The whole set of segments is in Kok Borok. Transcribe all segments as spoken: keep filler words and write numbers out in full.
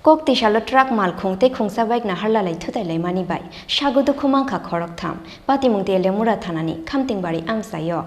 Kok tisalo truck malkhung tei khungsa bike naharlalai thutailai mani bai sago dukhu mankha khoroktham. Patimung Teliamura thanani Khamtingbari amchaio.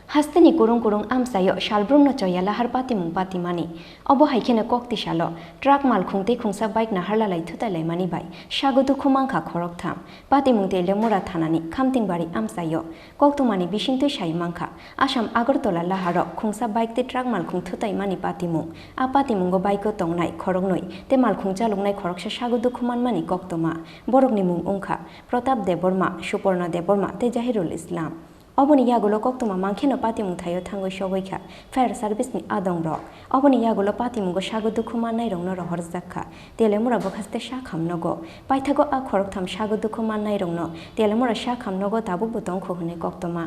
Hasteni kurung kurung amchaio salbrumno choya lahar patimung patimani. Obo hai kheno kok tisalo truck malkhung tei khungsa bike naharlalai thutailai mani bai sago dukhu mankha khoroktham. Patimung Teliamura thanani Khamtingbari amchaio koktwmani bisingtwi sai mankha, Assam Agartala laharo khungsa bike tei truck malkhung thutaimani patimung. A patimungo bike-o tongnai khoroknwi tei malkhung chaloknai khoroksa sago dukhu manmani koktwma. Borokni mung wngkha Pratap Debbarma, Suporna Debbarma tei Jahirul Islam. Oboni yagulo koktwma mankheno patimung thaio thangwi sogwi kha fire service ni adongrok. Oboni yagulo patimungo sago dukhu mannairokno rohorjak kha Teliamura bwkhaste sakhamnogo. Paithago a khoroktham sago dukhu mannairokno Teliamura sakhamnogo tabukbo tongkho hwnwi koktwma.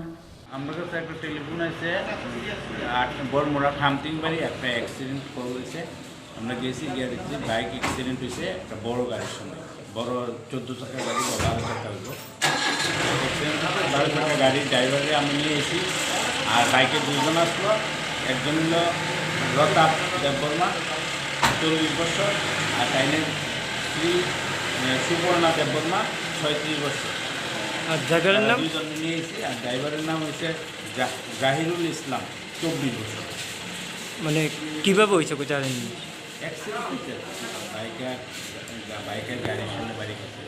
আমার কাছে একটা টেলিফোন আছে, আট বড়মুড়া খামতিংবাড়ি একটা accident call হয়েছে। আমরা গেছি, গিয়ে দেখছি বাইক অ্যাক্সিডেন্ট হয়েছে একটা বড় গাড়ির সঙ্গে, বড় চোদ্দ চাকা গাড়ি বা বারো চাকা হইব। অ্যাক্সিডেন্ট হয়েছে, বারো চাকা গাড়ির ড্রাইভারকে আমি নিয়ে এসি, আর বাইকে দুইজন আসলো, একজন হলো রতাপ দেববর্মা, চল্লিশ বছর, আর তাইনের স্ত্রী, আহ, সুবর্ণা দেববর্মা, ছয়ত্রিশ বছর। আর ড্রাইভারের তারা নাম? দুইজন নিয়ে এসি, আর ড্রাইভারের নাম হচ্ছে জাহ-, জাহিরুল ইসলাম, চব্বিশ বছর। মানে, কিভাবে হয়েছে কইতে পারেন? অ্যাক্সিডেন্ট হয়েছে, বাইকার, বাইকার গাড়ির সামনে বাড়ি গেছে।